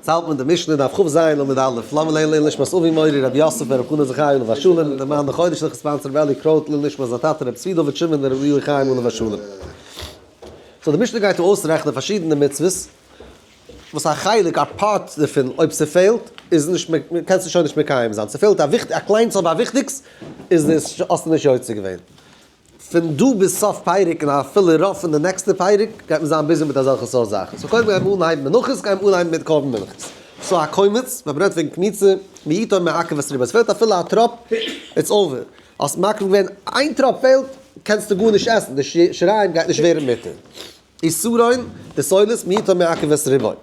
האלט מען די משנה דף כ"ז עמוד א', לאמיר לערנען לעילוי נשמת אבי מורי רבי יוסף בן רבי חנא זכי' עליו השלום, דער מאן דחודש לכ' sponsor רבי אלי קרויט לעילוי נשמת זיין טאטע רבי צבי דוד שמעון בן רבי אליהו חיים עליו השלום. so די משנה גייט דא אויסרעכענען פארשידענע מצוות וואס א חלק א part דערפון אויב ס'פעלט איז נישט קענסטו שוין נישט מקיים זיין, ס'פעלט א קליינס אבער א וויכטיגס איז דאס האסטו נישט יוצא געווען. פון דא ביז סוף פרק און אפילו רוב פון די נעקסטע פרק גייט מען זיין busy מיט אזעלכע סארט זאכן. so קודם גיימיר אנהייבן מנחות, גיימיר אנהייבן מיט קרבן מנחות. so הקומץ, ווען מ'רעדט וועגן קמיצה, מיעוטו מעכב את רובו, עס פעלט אפילו א טראפ, it's over. האסט מקריב געווען איין טראפ פעלט, קענסטו גארנישט עסן, די שיריים גייט נישט ווערן מותר. עשרון, די סולת, מיעוטו מעכב את רובו.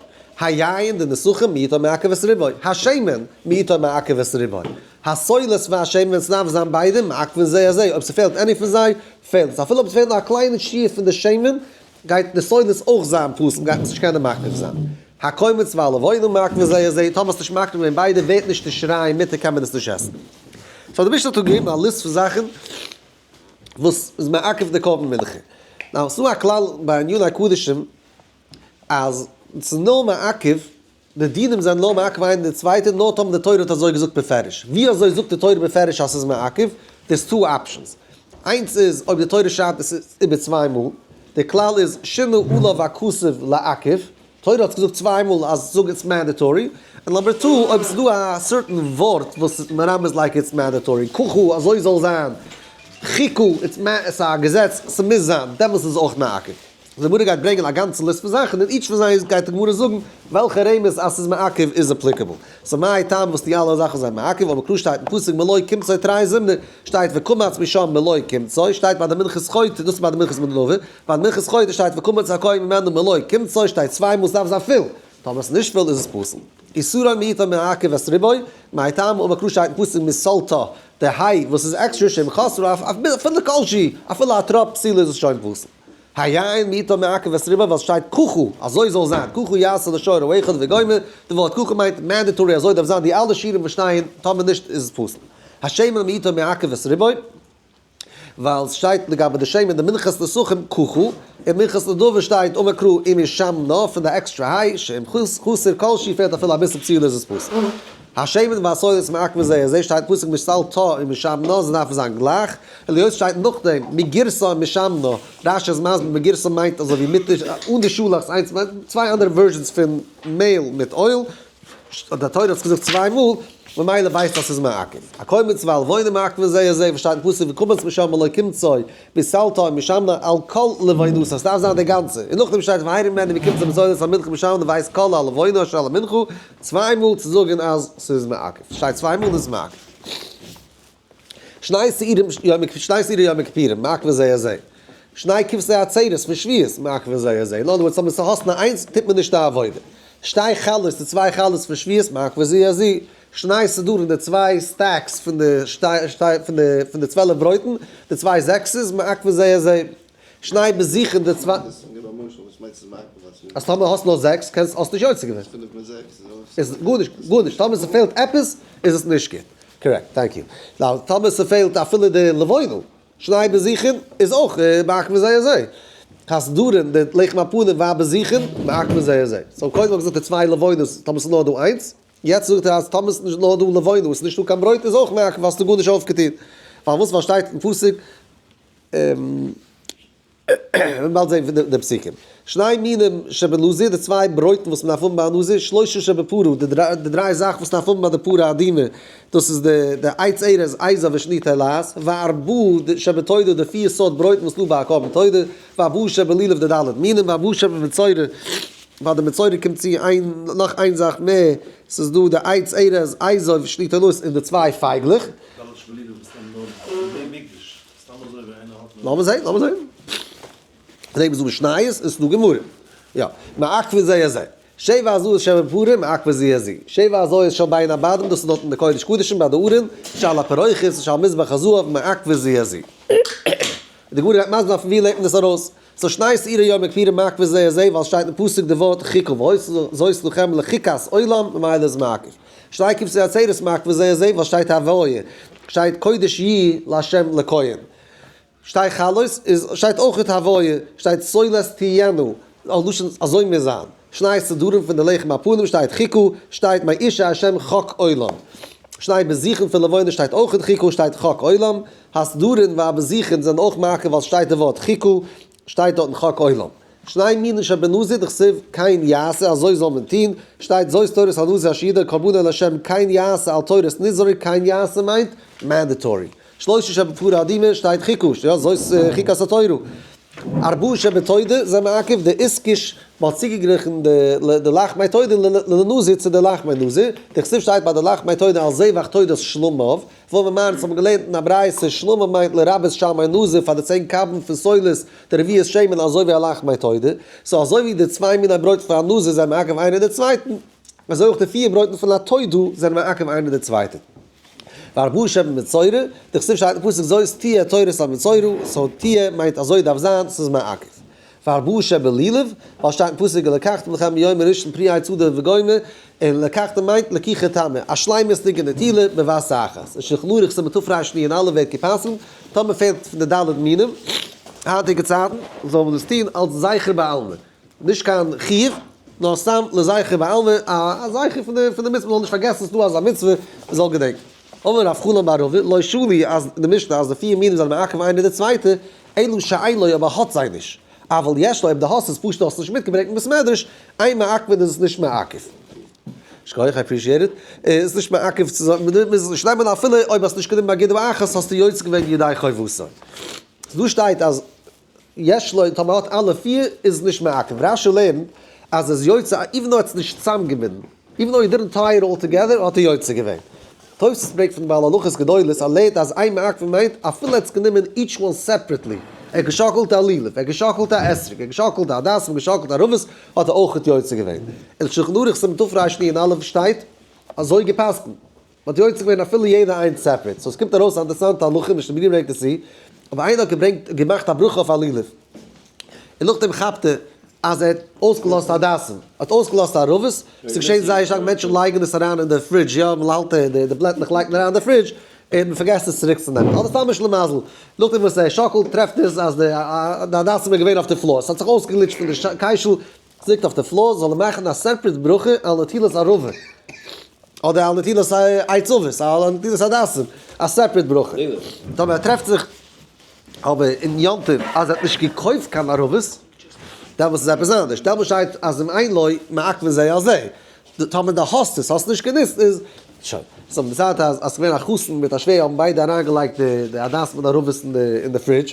היין, די נסכים, מיעוטו מעכב את רובו. השמן, מיעוטו מעכב את רובו. הסולת והשמן ווען ס'דארף זיין ביידע, מעכבין זה את זה, אויב ס'פעלט any פון זיי, פעלט עס. אפילו אויב ס'פעלט נאר א קליינע שיעור פון די שמן, גייט די סולת אויך זיין פסול, גייט מען עס נישט קענען מקריב זיין. הקומץ והלבונה מעכבין זה את זה, טאמער האסט נישט מקריב געווען ביידע, ווערט נישט די שיריים מותר, קען מען עס נישט עסן. so די משנה האט געגעבן א list פון זאכן וואס איז מעכב די קרבן מנחה. now ס'דא א כלל ביי עניני קדשים אז ס'איז נאר מעכב, די דינים זענען נאר מעכב איינער די צווייטע נאר טאמער די תורה האט אזוי געזאגט בפירוש. ווי אזוי זאגט די תורה בפירוש אז ס'איז מעכב? there's two options. איינס איז אויב די תורה שרייבט עס איבער צוויי מאל. די כלל איז שינה עליו הכתוב לעכב. תורה האט געזאגט צוויי מאל אז זאג it's mandatory, און number two אויב ס'איז דא א certain ווארט וואס איז מרמז like it's mandatory, ככה אזוי זאל זיין, חיקו it's ס'איז א געזעץ ס'מוז זיין, דעמאלס איז עס אויך מעכב. די גמרא גייט ברענגען א גאנצע list פון זאכן און each פון זיי גייט די גמרא זאגן וועלכע רמז אז ס'איז מעכב איז applicable. so מאי טעמא וואס די אלע זאכן זענען מעכב, אבער קלאר שטייט אין פסוק מלא קומצו תרי זימני, שטייט וקמץ משם מלא קומצו, שטייט ביי די מנחת חוטא, דאס איז ביי די מנחת מנדבה, ביי די מנחת חוטא שטייט וקמץ הכהן ממנו מלא קומצו, שטייט צוויי מאל ס'דארף זיין פול, טאמער ס'איז נישט פול איז עס פסול. עשרון מיעוטו מעכב את רובו, מאי טעמא אמר קרא שטייט אין פסוק מסלתה, די היי וואס איז עקסטרא שאם חסרה אפילו כל שהוא, אפילו א טראפ פסילה איז עס שוין פסול. היין מיעוטו מעכב את רובו ווייל ס'שטייט ככה, אזוי זאל זיין, ככה יעשה לשור האחד וגומר, די ווארט ככה מיינט mandatory אזוי דארף זיין די אלע שיעורים וואס שטייען, טאמער נישט איז עס פסול. השמן מיעוטו מעכב את רובו, ווייל ס'שטייט לגבי די שמן די מנחת נסכים ככה, און מנחת נדבה שטייט אמר קרא ומשמנה פון די עקסטרע היי, שאם חסר כל שהוא פעלט אפילו אביסל פסילה איז עס פסול. השמן והסולת מעכבין זה את זה שטייט פסוק מסלתה ומשמנה זיי דארפן זיין גלייך, און היות שטייט נאכדעם מגירסא ומשמנה, רש"י איז מסביר מגירסא מיינט אזוי ווי מיט די אן די שאלאכץ איינס צוויי אנדערע versions פון מעהל מיט oil, די תורה האט עס געזאגט צוויי מאל, ממילא ווייסט אז ס'איז מעכב. הקומץ והלבונה מעכבין זה את זה וואס שטייט אין פסוק וקמץ משם מלא קומצו מסלתה ומשמנה על כל לבונתה, ס'דארף זיין די גאנצע, און נאכדעם שטייט והרים ממנו מקומצו מסולת המנחה משמנה ואת כל הלבונה אשר על המנחה, צוויי מאל צו זאגן אז ס'איז מעכב. שטייט צוויי מאל איז מעכב. שני שעירים שני שעירי יום הכיפורים, מעכבין זה את זה. שני כבשי עצרת פון שבועות, מעכבין זה את זה. אין other words, אויב ס'האסט נאר איינס, טוט מען נישט די עבודה. שתי חלות, די צוויי חלות פון שבועות, מעכבין זה את זה. שני סדרים, די צוויי stacks פון די שתי שתי פון די פון די 12 ברויטן, די צוויי זעקסערס, מעכבין זה את זה. שני בזיכין, די צוויי. אז טאמער האסט נאר זעקס, קענסט האסט נישט יוצא געווען. איז גארנישט, גארנישט. טאמער ס'פעלט עפעס, איז עס נישט גוט. correct, thank you. now, טאמער ס'פעלט אפילו די לבונה, שני בזיכין, איז אויך מעכבין זה את זה. הסדרין, די לחם הפנים והבזיכין, מעכבין זה את זה. so קודם האט געזאגט די צוויי לבונות, טאמער ס'איז נאר דא איינס, יעצט זאגט ער אז טאמער ס'איז נישט נאר דא לבונה, ס'איז נישטא קיין ברויט איז אויך מעכב, האסטו גארנישט אויפגעטון. פארוואס? ווייל שטייט אין פסוק, מ'וועט באלד זען פון די פסוקים. שני מינים שבנזיר, די צוויי ברויטן וואס מ'דארף האבן ביי א נזיר, שלושה שבפרה, די דריי זאכן וואס מ'דארף האבן ביי די פרה אדומה, דאס איז די עץ ארז, אזוב ושני תולעת, וארבעה שבתודה, די פיר סארט ברויטן וואס איז דא ביי א קרבן תודה, וארבעה שבלולב די ד' מינים, וארבעה שבמצורע, ביי די מצורע קומט צו איין נאך איין זאך מער, ס'איז דא די עץ ארז, אזוב ושני תולעת, און די צוויי פייגלעך. לאמיר זעהן, לאמיר זעהן. זעהן וואס דא משניות און ס'דא גמרא. יא. מעכבין זה את זה. שבע הזאות שבפרה מעכבין זו את זו. שבע הזאות של בין הבדים, דאס איז דארט אין די קודש קדשים ביי די ארון, שעל הפרוכת, שעל מזבח הזהב, מעכבין זו את זו. די גמרא גייט מסביר זיין פון ווי לערנט מען דאס ארויס. so שני שעירי יום הכיפורים מעכבין זה את זה, ווייל ס'שטייט אין פסוק די ווארט חוקה זאת לכם לחוקת עולם, ממילא איז מעכב. שני כבשי עצרת מעכבין זה את זה, ווייל שטייט הוויה, שטייט קודש יהי' לה' לכהן. שתי חלות איז שטייט אויך הוויה, שטייט סולת תהיינה, א לשון אזוי מוז זיין. שני סדרים פון די לחם הפנים שטייט חוקה, שטייט מאשה השם חק עולם. שני בזיכין פון לבונה שטייט אויך חוקה, שטייט חק עולם. הסדרין והבזיכין זענען אויך מעכב ווייל ס'שטייט די ווארט חוקה, שטייט דארטן חק עולם. שני מינים שבנזיר דכתיב כן יעשה אזוי זאל מען טון, שטייט זאת תורת הנזיר אשר ידור קרבנו לה' כן יעשה על תורת נזרו, כן יעשה מיינט mandatory. שלושה שבפרה אדומה שטייט חוקה, יא זאת חוקת התורה. ארבעה שבתודה זענען מעכב די איתקש מ'האט צוגעגליכן די לחמי תודה לנזיר צו די לחמי נזיר, דכתיב שטייט ביי די לחמי תודה על זבח תודת שלמיו, וואו מיר מיינען האבן געלערנט אין א ברייתא שלמים מיינט לרבות שלמי נזיר פאר די 10 קבין פון סולת די רביעית שמן אזוי ווי א לחמי תודה, so אזוי ווי די צוויי מיני ברויט פון א נזיר זענען מעכב איינער די צווייטן, אזוי אויך די פיר ברויטן פון א תודה זענען מעכב איינער די צווייטע. וארבעה שבמצורע, דכתיב שטייט אין פסוק זאת תהיה תורת המצורע, so תהיה מיינט אזוי דארף זיין, ס'איז מעכב. וארבעה שבלולב, ווייל שטייט אין פסוק ולקחתם לכם ביום הראשון פרי עץ הדר וגומר, און ולקחתם מיינט לקיחה תמה, א שלימות'דיגע נטילה בבת אחת. אין שולחן ערוך סימן תרנ"א ווערט גע'פסק'נט, טאמער פעלט פון די ד' מינים, היינטיגע צייטן, זאל מען דאס טון אלס זכר בעלמא. נישט קיין חיוב, נאר סתם לזכר בעלמא, א זכר פון די פון די מצוה, מ'זאל נישט פארגעסן ס'איז דא אזא מצוה, מ'זאל געדענקען. אמר רב חנן בר רבא, לא שנו אז די משנה אז די פיר מינים זענען מעכב איינער די צווייטע, אלא שאין לו אויב ער האט זיי נישט. אבל יש לו אויב דו האסט עס פשוט האסט נישט מיטגעברענגט אין בית מדרש, אין מעכבין איז עס נישט מעכב. שכוח, I appreciate it. איז נישט מעכב צו זאגן, מ'מוז עס נישט נעמען אפילו אויב האסט נישט גענומען באגודה אחת האסטו יוצא געווען ידי חובתו. דא שטייט אז יש לו, טאמער האט אלע פיר איז נישט מעכב. רש"י לערנט אז עס איז יוצא even though ער האט עס נישט צוזאמגעבינדן, even though he didn't tie it all together האט ער יוצא געווען. תוס' ברענגט פון בעל הלכות גדולות אז ער לערנט אז אין מעכבין מיינט אפילו ער האט עס גענומען each one separately, ער האט געשאקלט א לולב, ער האט געשאקלט א אתרוג, ער האט געשאקלט א הדסים, ער האט געשאקלט ערבות, האט ער אויכעט יוצא געווען. אין שלחן ערוך סימן תרנ"א שטייט אזוי גע'פסק'נט. מ'האט יוצא געווען אפילו יעדע איינס separate, so עס קומט ארויס א אינטערעסאנטע הלכה, משנה ברורה ברענגט עס צו, אבער איינער האט געברענגט געמאכט א ברכה אויף א לולב, און נאכדעם כאפט ער אז ער האט אויסגעלאזט הדסים, ער האט אויסגעלאזט ערבות, עס איז געשען זייער שטארק מענטשן לייגן עס אריין אין די fridge, יא מען האלט די בלעטלעך לייגט מען אריין אין די fridge, און מען פארגעסט עס צוריק צו נעמען, אדער סתם נישט למזל, נאכדעם וואס ער שאקלט טרעפט ער אז די הדסים איז געווען אויף די floor, עס האט זיך אויסגעגליטשט פון די קיישל, עס ליגט אויף די floor, זאל ער מאכן א separate ברכה על נטילת ערבה. אדער על נטילת עץ עבות, על נטילת הדסים, א separate ברכה. טאמער ער טרעפט זיך אבער אין יום טוב אז ער האט נישט געקויפט קיין ערבות, דעמאלטס איז עפעס אנדערש, דעמאלטס שטייט אז אם אין לו מעכבין זה על זה, טאמער דו האסט עס, האסט נישט גענוצט איז שוין. so מ'זעט אז אז ס'געווען א חתן מיט א שווער האבן ביידע אריינגעלייגט די הדסים מיט די ערבות אין די fridge,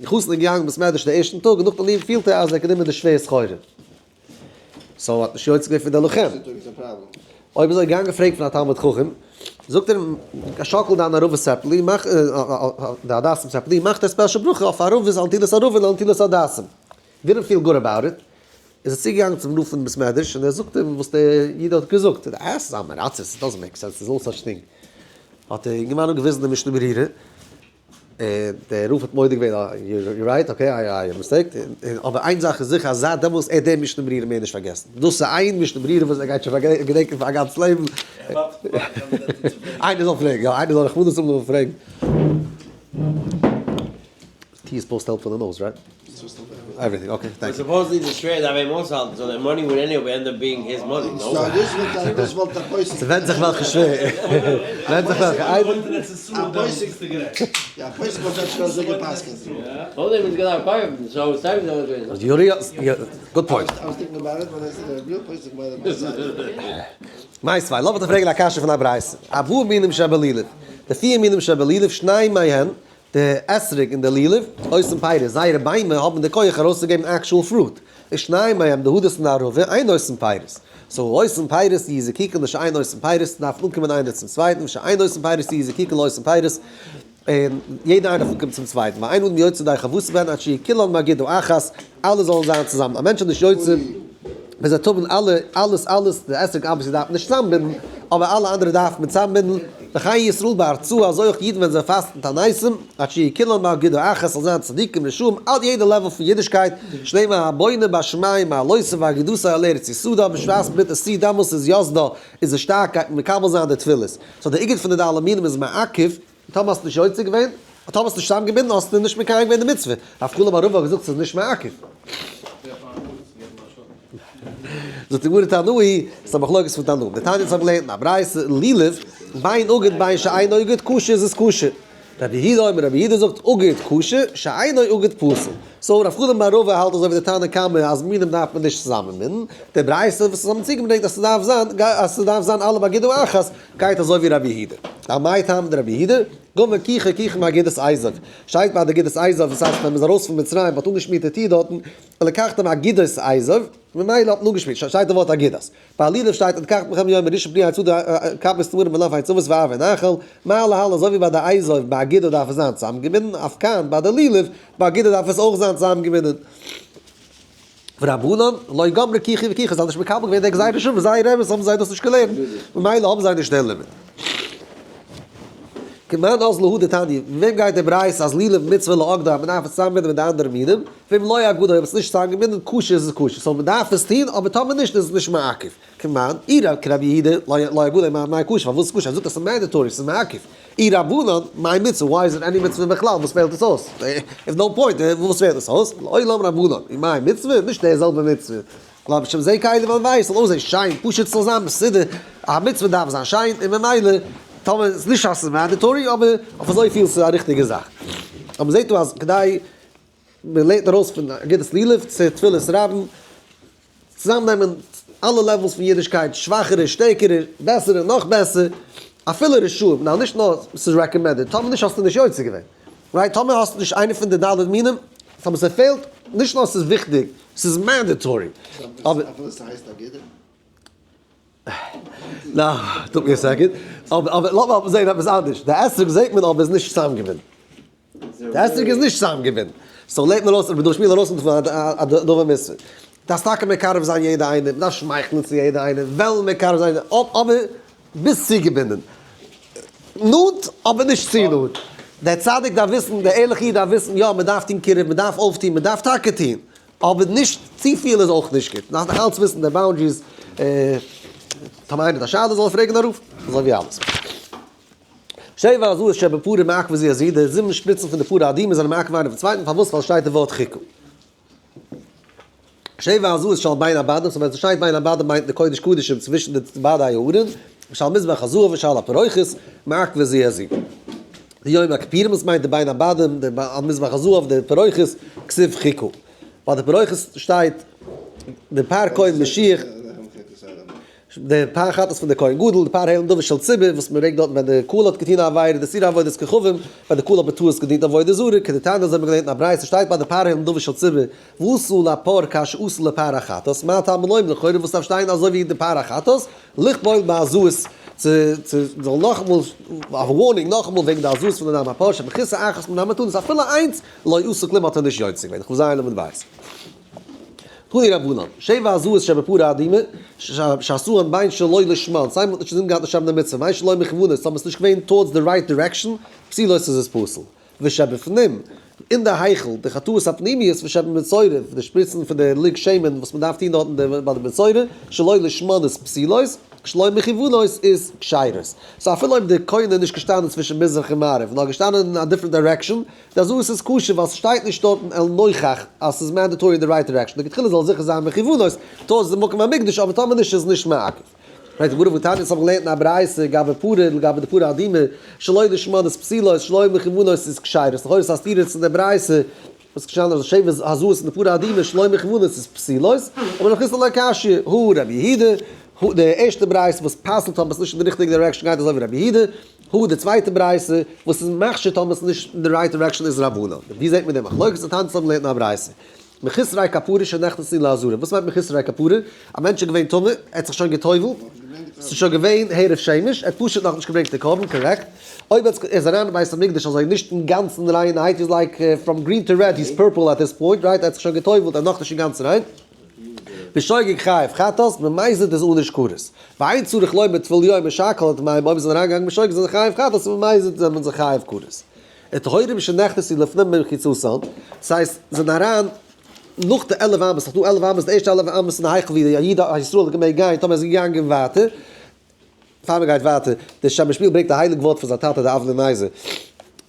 די חתן איז געגאנגען בית מדרש די ערשטן טאג און נאכדעם פילט ער אז ער האט גענומען די שווער'ס סחורה. so האט נישט יוצא געווען פון די לחם. אויב איז ער געגאנגען פרעגן פון א תלמיד חכם, זאגט ער אים, שאקל דיין ערבות separately, מאך די הדסים separately, מאך די special ברכה אויף ערבות על נטילת ערבה און על נטילת הדסים. Didn't feel good about it, איז ער צוגעגאנגען צום רב פון בית מדרש און ער זאגט אים וואס דער איד האט געזאגט, עס איז עם הארצות, it doesn't make sense, there's no such thing. האט דער אינגערמאן אנגעוויזן די משנה ברורה, דער רב האט מודה געווען, you're right, okay, I mistake, אבער איין זאך איז זיכער אז זייט דעמאלס ער האט דעם משנה ברורה מער נישט פארגעסן, דאס איז איין משנה ברורה וואס ער גייט שוין געדענקען פאר א גאנץ לעבן. איינער זאל פרעגן, יא, איינער זאל רחמנות האבן און פרעגן. Tea is supposed to help for the nose, right? Everything, okay, thank you. Supposedly the שווער דארף אים אויסהאלטן, so the money would anyway end up being his money, no? ס'ווענדט זיך וועלכע שווער. ווענדט זיך וועלכע. Good point. מיתיבי, לאמיך דיר פרעגן א קשיא פון א ברייתא. ארבעה מינים שבלולב. די פיר מינים שבלולב, שניים מהן, די אתרוג און די לולב, עושין פירות, זייערע ביימער האבן די כח ארויסצוגעבן actual fruit. ושניים מהם, די הדס און די ערבה, אין עושין פירות. So עושין פירות יהו זקוקין לשאין עושין פירות, דארף אנקומען איינער צום צווייטן, ושאין עושין פירות יהו זקוקין לעושין פירות, און יעדער איינער דארף אנקומען צום צווייטן, ואין אדם יוצא ידי חובתו בהן עד שיהו כולן באגודה אחת, אלע זאלן זיין צוזאמען, א מענטש איז נישט יוצא ווען זיי טובל'ן אלע, אלעס אלעס, די אתרוג obviously דארף מען נישט צוזאמבינדן, אבער אלע אנדערע דארף מען צוזאמבינדן, וכן ישראל בהרצועה, אזוי אויך אידן ווען זיי פאסטן תעניתים, עד שיהו כולן באגודה אחת, זאל זיין צדיקים רשעים, עד יעדע level פון אידישקייט, שנאמר הבונה בשמים מעלותיו ואגודתו על ארץ יסדה, בשעת מ'בינדט עס צו דעמאלס איז יסדה, איז די שטארקייט מקבל זיין די תפילות. So די איגוד פון די ד' מינים איז מעכב, טאמער האסטו נישט יוצא געווען, טאמער האסטו נישט צוזאמגעבינדן האסטו נישט מקיים געווען די מצוה. רב חנן בר רבא האט געזאגט ס'איז נישט מעכב. זאגט די גמרא תנאי, ס'איז א מחלוקת פון תנאים. דתניא אונז האבן געלערנט אין א ברייתא, לולב, בין אגוד בין שאינו אגוד כשר איז עס כשר. רבי יהודה אומר, רבי יהודה זאגט אגוד כשר, שאינו אגוד פסול. so רב חנן בר רבא האלט אזוי ווי די תנא קמא אז מינים דארף מען נישט צוזאמענבינדן. די ברייתא וואס אונז האבן צוגעברענגט אז ס'דארף זיין אז ס'דארף זיין אלע באגודה אחת, גייט אזוי ווי רבי יהודה. מאי טעמא דרבי יהודה? גמר קיחה קיחה מאגודת אזוב. שטייט ביי די אגודת אזוב, דאס הייסט ווען מ'איז ארויס פון מצרים מ'האט אנגעשמירט די טיר דארטן, ולקחתם אגודות אזוב, ממילא האט מען אנגעשמירט, שטייט די ווארט אגודת. ביי לולב שטייט ולקחת מכם יום הראשון פרי עץ הדר כפות תמרים וענף עץ עבות וערבי נחל, מה להלן אזוי ווי ביי די אזוב ביי אגודה דארף עס זיין צוזאמגעבינדן, אף כאן ביי די לולב ביי אגודה דארף עס אויך זיין צוזאמגעבינדן. ורבנן לא גמרי קיחה וקיחה, זיי האבן נישט מקבל געווען די גזירה שווה, זייער רבי'ס האבן זיי דאס נישט געלערנט, ממילא האבן זיי נישט דעם לימוד. כמאן אזלא הא דתניא, ווי וועם גייט די ברייתא אז לולב מצוה לאגדו אז מען דארף עס צוזאמבינדן מיט די אנדערע מינים, ואם לא אגדו אויב עס איז נישט צוזאמגעבינדן כשר איז עס כשר, so מען דארף עס טון אבער טאמער נישט איז עס נישט מעכב. כמאן אי רב כרבי יהודה לא אגדו מאי כשר פארוואס איז כשר ער זאגט אז עס איז mandatory עס איז מעכב. אי רבנן מאי מצוה why is it any מצוה בכלל וואס פעלט עס אויס? איז no point וואס פעלט עס אויס? לעולם רבנן ומאי מצוה נישט די זעלבע מצוה. כלומר בשם זה כלים וועלן ווייס זאל אויסזען שיין, פשוט ס'זאל זיין מסודר, א מצוה דארף זיין שיין, און ממילא טאמער איז נישט אז ס'איז mandatory אבער אויף אזויפיל ס'איז א ריכטיגע זאך. אבער מ'זעט דא אז כדי מ'לערנט ארויס פון אגודת לולב צו תפילת רבים, צוזאמנעמען אלע levels פון אידישקייט, שוואכערע, שטערקערע, בעסערע, נאך בעסער, אפילו רשעים, נאר נישט נאר ס'איז recommended, טאמער נישט האסטו נישט יוצא געווען, right? טאמער האסטו נישט איינע פון די ד' מינים, טאמער ס'פעלט, נישט נאר ס'איז וויכטיג, ס'איז mandatory. אבער אפילו ס'הייסט אגודה? נא, took me a second. אבער אבער לאמיר אבער זעהן עפעס אנדערש. די אתרוג זעהט מען אבער איז נישט צוזאמגעבינדן. די אתרוג איז נישט צוזאמגעבינדן. so לערנט מען אויס רבי דוד שמואל ארויס פון א דבר מצוה. דארפסט טאקע מקרב זיין יעדע איינער, מ'דארף שמייכלען צו יעדע איינער, וועלן מקרב זיין, אבער ביז צוגעבינדן. נאנט אבער נישט צו נאנט. דער צדיק דארף וויסן, דער ערליכע איד דארף וויסן, יא, מען דארף טון קירוב, מען דארף אויפטון, מען דארף טאקע טון, אבער נישט צופיל איז אויך נישט גוט. מען דארף נאך אלץ וויסן די boundaries. טאמער איינער האט א שאלה זאל ער פרעגן א רב, אזוי ווי אלעס. שבע הזאות שבפרה מעכב זו את זו, די זיבן שפריצן פון די פרה אדומה זענען מעכב איינער פון צווייטן, פארוואס? ווייל עס שטייט די ווארט חוקה. שבע הזאות שעל בין הבדים, so ווען ס'שטייט בין הבדים מיינט די קודש קדשים צווישן די בדי הארון, ושעל מזבח הזהב ושעל הפרוכת, מעכב זו את זו. די יום הכפורים וואס מיינט די בין הבדים, די על מזבח הזהב, די פרוכת, כתיב חוקה. ביי די פרוכת שטייט די פר כהן משיח. די פר חטאת פון די כהן גדול, די פר העלם דבר של ציבור וואס מען ברענגט דארטן ווען די קהל האט געטון א עבירה, די שעירי עבודת כוכבים, ווען די קהל האט בטעות געדינט עבודה זרה, כדתניא אזוי האט מען געלערנט אין א ברייתא שטייט ביי די פר העלם דבר של ציבור, ועשו לפר כאשר עשו לפר החטאת, מה תלמוד לומר לכאורה וואס דארף שטיין אזוי ווי די פר החטאת, לכבול בהזאות צו צו זאל נאכאמאל א warning נאכאמאל וועגן די הזאות פון די דם הפר שבכיסא אחת מן המתנות אפילו איינס לא עשו כלום האט ער נישט יוצא געווען, כ"ז עמוד ב'. תנו רבנן, שבע הזאות שבפרה אדומה, שעשאן בין שלא לשמן, סיי מ'האט נישט אינזין געהאט לשם די מצוה, בין שלא מכוונות, סאו מ'איז נישט געווען towards the right direction, פסולות איז עס פסול. ושבפנים, אין די היכל, די חטאות הפנימיות ושבמצורע, די שפריצן פון די לוג שמן וואס מ'דארף טון דארט ביי די מצורע, שלא לשמן איז פסולות, שלא מכוונות איז כשרות. so אפילו אויב די כהן איז נישט געשטאנען צווישן מזרח און מערב, נאר געשטאנען אין א different direction, די הזאות איז כשר ווייל ס'שטייט נישט דארטן אל נוכח אז ס'איז mandatory אין די right direction, לכתחילה זאל זיכער זיין מכוונות towards די מקום המקדש אבער טאמער נישט איז נישט מעכב. פרעגט די גמרא והתניא אונז האבן געלערנט אין א ברייתא גבי פרה לגבי די פרה אדומה שלא לשמה איז פסולות שלא מכוונות איז כשרות לכאורה איז א סתירה צו די ברייתא וואס געשטאנען אז שבע הזאות אין די פרה אדומה שלא מכוונות איז פסולות אבער רב חסדא לא קשיא הא רבי יהודה הא די ערשטע ברייתא וואס פסל'ט טאמער ס'איז נישט אין די ריכטיגע direction גייט אזוי ווי רבי יהודה הא די צווייטע ברייתא וואס איז מכשיר טאמער ס'איז נישט אין די right direction איז רבנן. ווי זעט מען די מחלוקת? און טאנצן האבן געלערנט אין א ברייתא. מחוסרי כפרה שנכנסו לעזרה. וואס מיינט מחוסרי כפרה? א מענטש איז געווען טמא, ער האט זיך שוין גע'טובל'ט, ס'איז שוין געווען הערב שמש, ער האט פשוט נאכנישט געברענגט די קרבן, correct? אויב ער איז אריין אין בית המקדש אזוי נישט אינגאנצן ריין, he's like from green to red, he's purple at this point, right? ער האט זיך שוין גע'טובל'ט, ער איז נאכנישט אינגאנצן ריין. בשוגג חייב חטאת, במזיד איז ענוש כרת. ואין צריך לומר טבול יום ושקל את המים, אויב זיי זענען אריינגעגאנגען בשוגג זענען זיי חייב חטאת און במזיד זענען זיי חייב כרת. וטהורים שנכנסו לפנים ממחיצתן, דאס הייסט זיי זענען אריין נאך די 11 אמות, ס'איז דא 11 אמות, די ערשטע 11 אמות אין די היכל ווי די איד א ישראל האט געמעגט גיין, טאמער איז ער געגאנגען ווייטער, פאר מען גייט ווייטער, דער שם משמואל ברענגט א הייליג ווארט פון זיין טאטע די אבני נזר.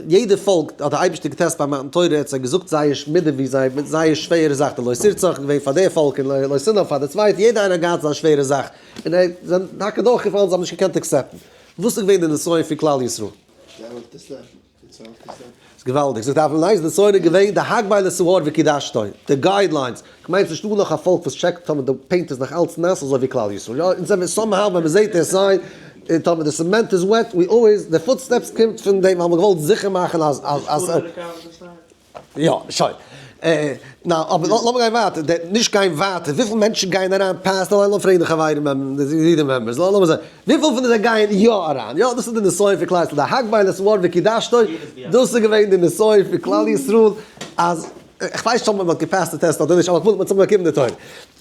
יעדע פאלק האט דער אייבערשטער געטעסט ביי מתן תורה, ער האט זיי געזאגט זייער מידה ווי זיי, מיט זייער שווערע זאך, די לא תרצח איז געווען פאר די פאלק און לא תנאף פאר די צווייטע, יעדער איינער האט געהאט זיין שווערע זאך, און זיי זענען טאקע דורכגעפאלן, זיי האבן נישט געקענט accept ן. וואס איז געווען די נסיון פון כלל ישראל? ס'איז געוואלדיג. זאגט אברהם לייזער, די נסיון איז געווען די הגבל את ההר וקדשתו, די guidelines. כ'מיין ס'נישטא נאך א פאלק וואס check ט טאמער די paint איז נאך אלץ נאס אזוי ווי כלל ישראל. יא, אונז זעמיר somehow ווען מ'זעט די sign, און טאמער די cement איז wet, we always, די footsteps קומט פון דעם ווייל מ'האט געוואלט זיכער מאכן אז אז אז. יא, שוין. נא, אבער לאמיר גיין ווייטער, די, נישט גיין ווייטער, וויפיל מענטשן גייען אריין past די line, לאמיר פרעגן די חברים, די ידידים members, לאמיר זען, וויפיל פון זיי גייען יא אריין, יא, דאס איז די נסיון פון כלל ישראל, די הגבל את ההר וקדשתו, דאס איז געווען די נסיון פון כלל ישראל, אז, איך ווייס נישט אויב מען האט געפעסט די טעסט אדער נישט, אבער כ'וויל מ'זאל באקומען די תורה.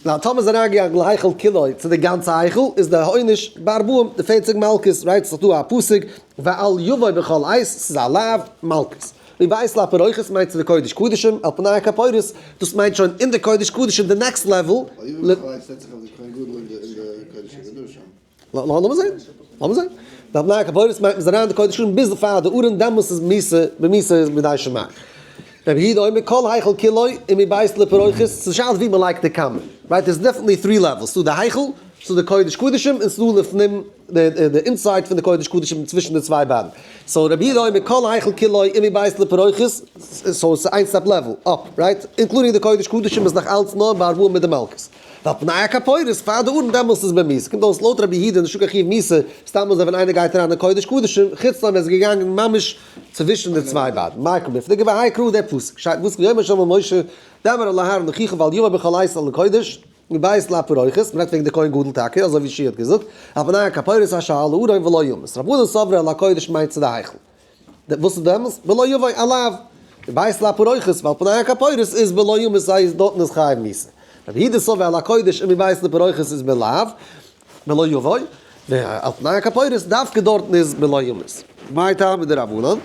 נאר טאמער איז אריינגעגאנגען להיכל כולו, צו די גאנצע היכל, איז די עונש בארבעים, די פערציג מלקות, right, ס'איז דא א פסוק, ואל יבוא בכל עת, ס'איז א לאו, מלקות. מבית לפרוכת מיינט צו די קודש קדשים, על פני הכפורת, דאס מיינט שוין אין די קודש קדשים די next level. לאמיר זען, לאמיר זען. על פני הכפורת מיינט מ'איז אריין אין די קודש קדשים ביז פאר די ארון דעמאלס איז מיתה, במיתה איז בידי שמים. רבי יהודה אומר כל היכל כולו און מבית לפרוכת, ס'איז שאלה ווי מ'לייגט די קאמע, right? There's definitely three levels, ס'דא די היכל, ס'דא די קודש קדשים, און ס'דא לפנים די inside פון די קודש קדשים צווישן די צוויי בדים. So רבי יהודה אומר כל היכל כולו ומבית לפרוכת, so ס'איז איין step level up, right? Including די קודש קדשים איז נאך אלץ נאר בארבעה מיט די מלקות. ועל פני הכפורת פאר די ארון דעמאלס איז במיתה. קומט אויס לויט רבי יהודה נישטא קיין חיוב מיתה סתם אזוי ווען איינער גייט אריין אין קודש קדשים, חוץ אויב ער איז געגאנגען ממש צווישן די צוויי בדים. מאי קא מיפלגי בהאי קרא דער פסוק שטייט וואס ויאמר ה' אל משה דבר אל אהרן אחיך ואל יבא בכל עת אל הקודש מבית לפרוכת, מ'רעדט וועגן די כהן גדול טאקע, אזוי ווי שי האט געזאגט, על פני הכפורת אשר על הארון ולא ימות. רבנן סברי אל הקודש מיינט צו די היכל. וואס איז דעמאלס? ולא יבוא אליו. מבית לפרוכת ועל פני הכפורת איז בלא ימות איז דארטן איז חייב מיתה. רבי יהודה סבר אל הקודש און מבית לפרוכת איז בלאו בלא יבוא, ועל פני הכפורת דווקא דארטן איז בלא ימות. מאי טעמא דרבנן?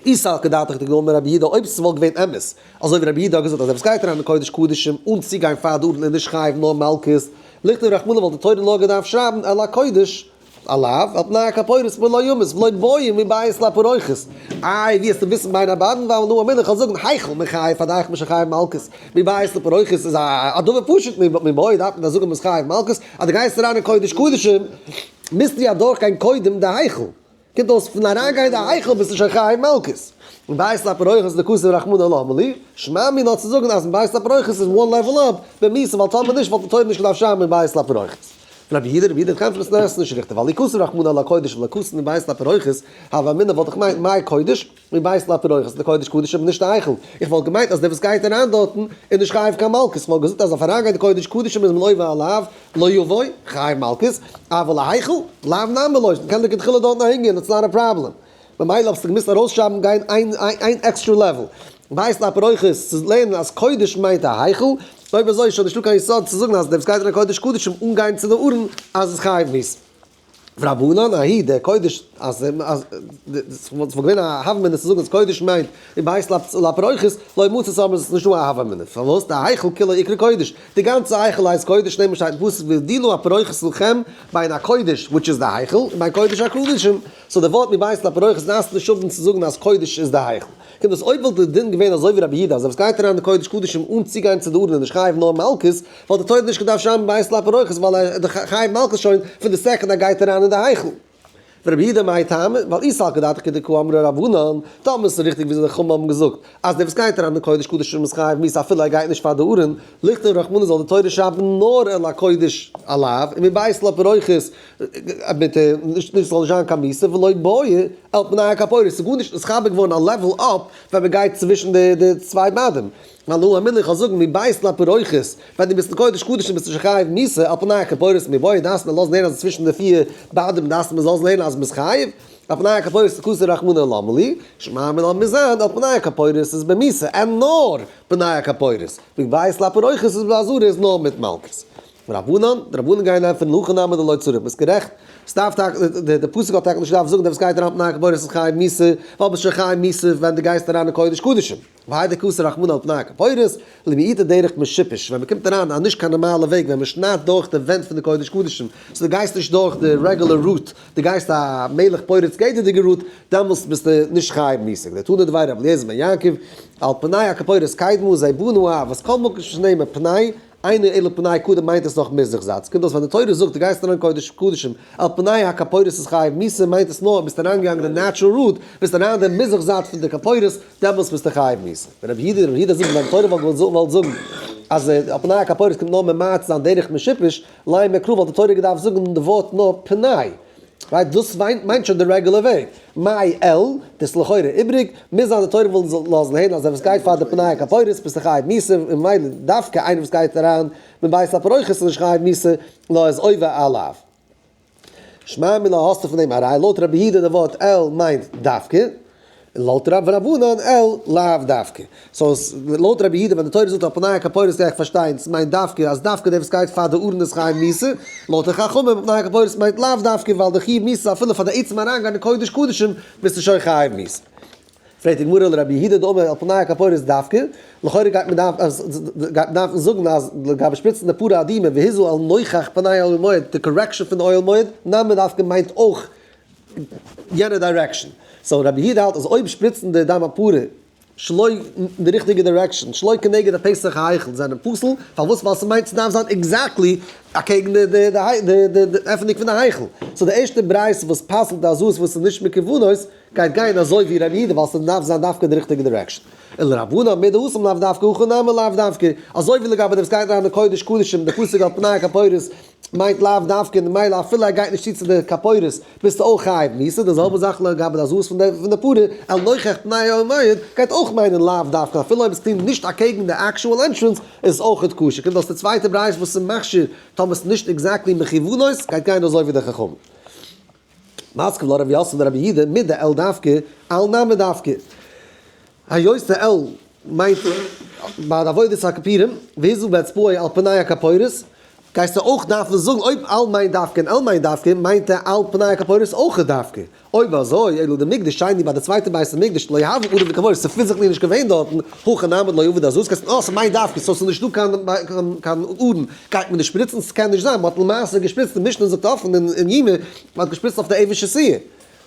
אי סלקא דעתך דקאמר רבי יהודה אויב ס'וואלט געווען אמת אזוי ווי רבי יהודה האט געזאגט אז עפעס גייט אריין אין קודש קדשים אן צוגיין פאר די ארון איז נישט חייב נאר מלקות, לכתוב רחמנא וואלט די תורה נאר געדארפט שרייבן אל הקודש עליו, על פני הכפורת ולא ימות ולא בעי מבית לפרוכת. איי ווי האסטו וויסן בין הבדים ווייל נו אמינא כ'וועל זאגן היכל מחייב פאר די היכל משחייב מלקות מבית לפרוכת איז א דבר פשוט מבעי דארף מען דאך זאגן מ'איז חייב מלקות אז דו גייסט אריין אין קודש קדשים מוזטו אדורכגיין קודם די היכל. קומט אויס פון אריינגיין די היכל ביסטו שוין חייב מלקות. און בית לפרוכת דכתב רחמנא למה לי, שמע מינה צו זאגן אז בית לפרוכת איז one level up במיתה ווייל טאמער נישט וואלט די תורה נישט געדארפט שרייבן מבית לפרוכת. רבי יהודה רבי יהודה קען פון עס נעסן נישט ריכטיג ווייל אי כתב רחמנא אל הקודש ולא כתב מבית לפרוכת הוה אמינא וואלט איך געמיינט מאי קודש מבית לפרוכת די קודש קדשים נישט די היכל איך וואלט געמיינט אז דער וואס גייט אריין דארטן איז נישט חייב קיין מלקות איך וואלט געזאגט אז אויף אריינגיין די קודש קדשים איז מען עובר עליו לא יבוא, חייב מלקות, אבל להיכל, לאו נמי לא, מ'קען לכתחילה דארטן אהינגיין, it's not a problem. ממילא האסטו געמוזט ארויסשרייבן גיין איין extra level. בית לפרוכת צו לערנען אז קודש מיינט א היכל, אויב אזוי איז שוין נישטא קיין יסוד צו זאגן אז דער וואס גייט אין א קודש קדשים אן גיין צו די ארון אז עס חייב מיתה. ורבנן ההיא דער קודש אז אז ס'וואלט געווען א הוה אמינא צו זאגן אז קודש מיינט מבית לפרוכת לא מצית אמר ס'איז נישטא א הוה אמינא פארוואס די היכל כולו איקרי קודש די גאנצע היכל הייסט קודש נעמען שטייט אין פסוק והבדילו הפרוכת לכם בין הקודש which איז די היכל און בין קודש הקדשים so די ווארט מבית לפרוכת נאסט נישט אפ צו זאגן אז קודש איז די היכל. קומט אויס אויב וואלט די דין געווען אזוי ווי רבי יהודה אז ווער עס גייט אריין אין קודש קדשים אן צוגיין צו די ארון איז נישט חייב נאר מלקות, וואלט די תורה נישט געדארפט שרייבן בית לפרוכת ווייל ער איז דאך חייב מלקות שוין פון די second ער גייט אריין אין די היכל. ורבי יהודה מאי טעמא, ווייל אי סלקא דעתך כדקאמרי רבנן, טאמער איז ריכטיג וויאזוי די חכמים האבן געזאגט אז דער וואס גייט אריין אין קודש קדשים איז חייב מיתה אפילו ער גייט נישט פאר די ארון, לכתוב רחמנא זאל די תורה שרייבן נאר אל הקודש עליו ומבית לפרוכת מיט נישט נישט זאל נישט זיין קיין מיתה ולא בעי על פני הכפורת, ס'איז גארנישט נתחבר געווארן א level up ווען מ'גייט צווישן די די צוויי בדים, ווייל הוה אמינא איך וועל זאגן מבית לפרוכת, ווען דו ביסט אין קודש קדשים ביסטו שוין חייב מיתה, על פני הכפורת מיבעיא דארפסט מען לאזן הערן אז צווישן די פיר בדים דארפסט מען זאלן הערן אז מ'איז חייב, על פני הכפורת כתב רחמנא למה לי, שמע מינה מוז זיין על פני הכפורת איז במיתה, און נאר פני הכפורת, מבית לפרוכת איז בעזרה איז נאר מיט מלקות. רבנן, די רבנן גייען אריין פון להכי נמי דלא צריך, ביסט גערעכט, ס'דארף טאקע, די פסוק האט טאקע נישט געדארפט זאגן דער וואס גייט אריין פני הכפורת איז חייב מיתה, ווייל ביסט שוין חייב מיתה ווען דו גייסט אריין אין קודש קדשים. והאי דכתב רחמנא על פני הכפורת, למעוטי דרך משופש, ווען מ'קומט אריין א נישט קיין נארמאלע וועג ווען מ'שניידט דורך די ווענט פון די קודש קדשים, so דו גייסט נישט דורך די regular route, דו גייסט א מלך פורץ גדר'דיגע route, דעמאלסט ביסטו נישט חייב מיתה. דתנא דבי רבי אליעזר בן יעקב, על פני הכפורת קדמה, זה בנה אב, וואס כל מקום שנאמר פני, אינו אלא פני קדם מיינט עס נאך מזרח זייט, ס'קומט אויס ווען די תורה זאגט דו גייסט אריין קודש קדשים על פני הכפורת איז חייב מיתה מיינט עס נאר ביסט אריינגעגאנגען די natural route, ביסט אריין די מזרח זייט פון די כפורת, דעמאלטס ביסטו חייב מיתה. ווען רבי יהודה רבי יהודה זאגט ווען די תורה וואלט געוואלט זאגן אז על פני הכפורת קומט נאר ממעט זיין דרך משופש, לימא קרא וואלט די תורה געדארפט זאגן די ווארט נאר פני. right, דאס מיינט שוין די regular וועג. מאי על, דאס איז לכאורה איבריג, מוז זיין די תורה וויל לאזן הערן אז ווער וואס גייט פאר די פני הכפורת ביסטו חייב מיתה, און ממילא דווקא איינער וואס גייט אריין מבית הפרוכת איז נישט חייב מיתה, נאר איז עובר עליו. שמע מינה האסטו פון דעם א ראיה, לויט רבי יהודה די ווארט על מיינט דווקא. און לויט רב ורבנן על לאו דווקא. so לויט רבי יהודה ווען די תורה זאגט על פני הכפורת גיי איך פארשטיין ס'מיינט דווקא אז דווקא דער וואס גייט פאר די ארון איז חייב מיתה, לויט די חכמים על פני הכפורת מיינט לאו דווקא ווייל די חיוב מיתה אפילו פאר די עצם אריינגיין אין קודש קדשים ביסטו שוין חייב מיתה. פרעגט די גמרא לרבי יהודה דאמר על פני הכפורת דווקא, לכאורה גייט מען דארפן זאגן אז לגבי שפריצן די פרה אדומה והזה אל נוכח פני אוהל מועד די correction פון די אוהל מועד נמי דווקא מיינט אויך יענע direction. so רבי יהודה האלט אז אויב שפריצן די דם הפרה שלא אין די ריכטיגע direction, שלא כנגד הפתח ההיכל זענען פסול, פארוואס? ווייל ס'מיינט ס'דארף זיין exactly אקעגן די עפענונג פון די היכל. so די ערשטע ברייתא וואס פסל'ט די הזאות וואס איז נישט מכוונות גייט גיין אזוי ווי רבי יהודה ווייל ס'דארף זיין דווקא די ריכטיגע direction. און לרבנן מדהתם לאו דווקא הכא נמי לאו דווקא, אזוי ווי לגבי די וואס גייט אריין אין קודש קדשים די פסוק על פני הכפורת מיינט לאו דווקא און ממילא אפילו ער גייט נישט צו צו די כפורת ביסטו אויך חייב מיתה, די זעלבע זאך לגבי די הזאות פון די פרה, אל נוכח פני אוהל מועד גייט אויך מיינען לאו דווקא אפילו אויב עס קלינט נישט אקעגן די actual entrance איז עס אויכעט כשר, קומט אויס די צווייטע ברייתא וואס איז מכשיר טאמער עס איז נישט exactly מכוונות גייט גיין אזוי ווי די חכמים. מתקיף לה רב יוסף לרבי יהודה מדאל דווקא על נמי דווקא. היות די על מיינט ביי די עבודת הכפורים, והזה באצבעו על פני הכפורת, גייסטו אויך דארפן זאגן אויב על מיינט דווקא און על מיינט דווקא, מיינט די על פני הכפורת אויך דווקא. אויב אזוי, אלא דמקדש שני ביי די צווייטע בית המקדש לא הוה ארון וכפורת, ס'איז physically נישט געווען דארטן, הכא נמי לא עבוד הזאות, גייסטו אה ס'מיינט דווקא, so ס'איז נישטא קיין ארון, גייט מען נישט שפריצן, ס'קען נישט זיין, מ'האט למעשה געשפריצט, די משנה זאגט אפן אין יומא, מ'האט געשפריצט אויף די אבן שתיה.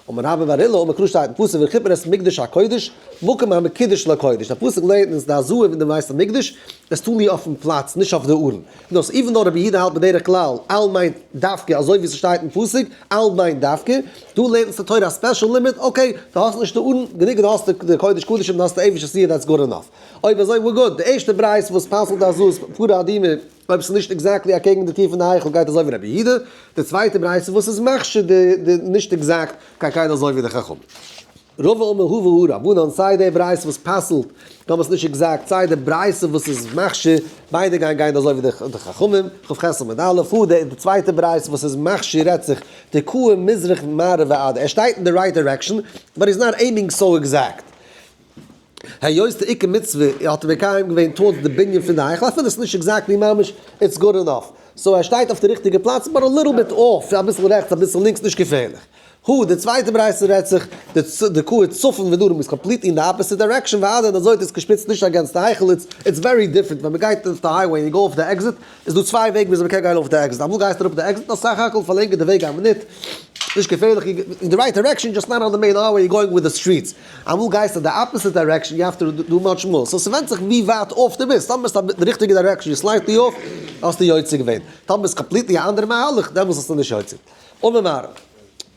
אמר רבה בר עולא אמר קרא שטייט אין פסוק וכיפר את מקדש הקודש מקום המקודש לקודש, דער פסוק לערנט אונז די הזאה פון דעם בית המקדש איז תלוי אויפן פלאץ נישט אויף די ארון, דאס even though רבי יהודה האלט בדרך כלל על מיינט דווקא אזוי ווי ס'שטייט אין פסוק על מיינט דווקא, דא לערנט אונז די תורה א special לימוד, okay דו האסט נישט די ארון, גענוג דו האסט די קודש קדשים דו האסט די אבן שתיה that's good enough. אויב אזוי we're good, די ערשטע ברייתא וואס פסל'ט די הזאת פרה אדומה אויב ס'איז נישט exactly אקעגן די טיר פון די היכל גייט אזוי ווי רבי יהודה, די צווייטע ברייתא וואס איז מכשיר די נישט exact גייט גיין אזוי ווי די חכמים. רבא אמר הא והא רבנן סיי די ברייתא וואס פסל'ט טאמער ס'איז נישט exact סיי די ברייתא וואס איז מכשיר ביידע גייען גיין אזוי ווי די חכמים, כ"ח עמוד א', הא די צווייטע ברייתא וואס איז מכשיר רעדט זיך דקאי מזרח מערב ועד ער שטייט אין די right direction but he's not aiming so exact. היות די עיקר מצוה האט ער מקיים געווען towards די בנין פון די היכל, אפילו עס איז נישט exactly ממש, it's good enough. so ער שטייט אויף די ריכטיגע פלאץ but a little bit off, אביסל רעכטס אביסל לינקס, נישט געפערליך. הא, די צווייטע ברייתא רעדט זיך, דקאי צפון ודרום איז completely אין די opposite direction, ועד אזוי האט עס געשפריצט נישט against די היכל, it's very different, ווען מען גייט אויף די highway און you go אויף די exit, איז דא צוויי וועגן וויאזוי מ'קען גיין אויף די exit, אמאל גייסטו אראפ די exit, נאר סך הכל פארלענגערט די וועג א מינוט, נישט געפערליך, אין די right direction, just not on די main highway, you going with די streets, אמאל גייסטו די opposite direction, you have to do much more, so ס'ווענדט זיך ווי ווייט off דו ביסט, טאמער ביסטו די ריכטיגע direction, you slightly off, האסטו יוצא געווען, טאמער ביסט completely א אנדערע מהלך, דעמאלס האסטו נישט יוצא. אמר מר.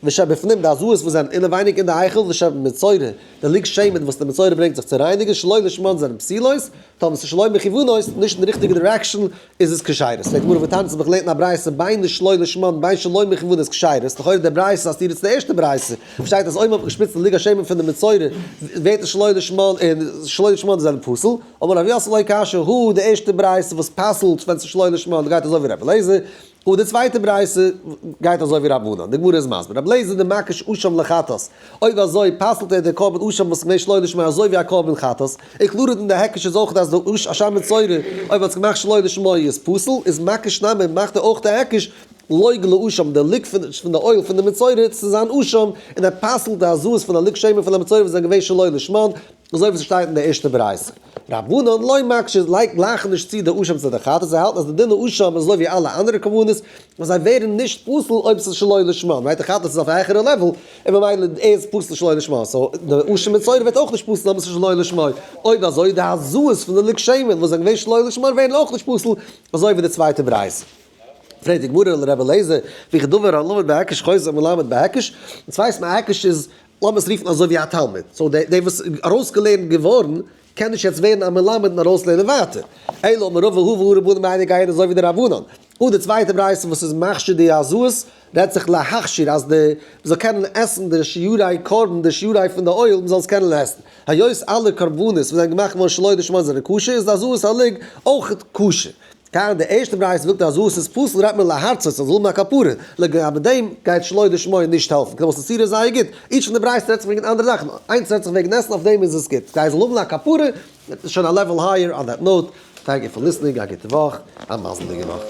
ושבפנים די הזאות וואס זענען אינעווייניג אין די היכל ושבמצורע, די לוג שמן וואס די מצורע ברענגט זיך צו רייניגן שלא לשמן זענען פסולות, טאמער ס'איז שלא מכוונות, נישט אין די ריכטיגע direction, איז עס כשרות. פרעגט גמרא והתניא האב איך געלערנט אין א ברייתא בין די שלא לשמן בין שלא מכוונות איז כשרות, לכאורה די ברייתא א סתירה צו די ערשטע ברייתא, וואו שטייט אז אויב מ'האט געשפריצט די לוג השמן פון די מצורע ווערט עס שלא לשמן און שלא לשמן זענען פסול, אמר רב יוסף לא קשיא הא די ערשטע ברייתא וואס פסל'ט ווען ס'איז שלא לשמן גייט אזוי ווי רבי אליעזר. און די צווייטע ברייתא גייט אזוי ווי רבנן, די גמרא איז מסביר, רבי אליעזר דמקיש אשם לחטאת, אויב אזוי פסל'ט ער די קרבן אשם וואס איז געווען שלא לשמה אזוי ווי א קרבן חטאת, און קלאר אין די היקש איז אויך אז די אשם מצורע אויב האט עס געמאכט שלא לשמה איז פסול, איז מקיש נמי מאכט ער אויך די היקש לוג לאשם די לוג פון די oil פון די מצורע צו זיין אשם, און ער פסל'ט די הזאות פון די לוג שמן פון די מצורע וואס זענען געווען שלא לשמן, אזוי ווי ס'שטייט אין די ערשטע ברייתא. רבנן לא מקשי לייגט גלייכן נישט צו די אשם צו די חטאת, זיי האלטן אז די דין אשם איז אזוי ווי אלע אנדערע קרבנות, וואס זיי ווערן נישט פסול אויב ס'איז שלא לשמה, right די חטאת איז אויף א העכערע level, און ממילא ער איז פסול שלא לשמה, so די אשם מצורע ווערט אויך נישט פסול אויב ס'איז שלא לשמה, אויב אזוי די הזאות פון די לוג שמן וואס זענען געווען שלא לשמה ווערן אויך נישט פסול, אזוי ווי די צווייטע ברייתא. פרעגט די גמרא לר' אליעזר, וכי דבר הלמד בהיקש חוזר מלמד בהיקש, אונז ווייסט מען א היקש איז לאמיר עס רופן אזוי ווי א תלמיד, so דער דער וואס איז ארויסגעלערנט געווארן קען נישט יעצט ווערן א מלמד און ארויסלערנען ווייטער, אלא אמר רבא הא והא רבנן ביידע גייען אזוי ווי די רבנן. און די צווייטע ברייתא וואס איז מכשיר די הזאות רעדט זיך להכשיר אז די מ'זאל קענען עסן די שיורי קרבן די שיורי פון די oil מ'זאל עס קענען עסן, היות אלע קרבנות וואס זענען געמאכט געווארן שלא לשמה זענען כשר איז די הזאות הלוג אויך כשר. כאן די ערשטע ברייתא זאגט אז הזאות איז פסול רעדט מען להרצות אז זאל האבן א כפרה, לגבי דעם גייט שלא לשמה נישט העלפן, כלומר ס'איז סתירה זייער גוט, each פון די ברייתות רעדט זיך וועגן אנדערע זאכן, איינס רעדט זיך וועגן עסן אויף דעם איז עס גוט, כדי זאל האבן א כפרה איז שוין א level higher. On that note, thank you for listening, א גוטע וואך, א מזל'דיגע וואך.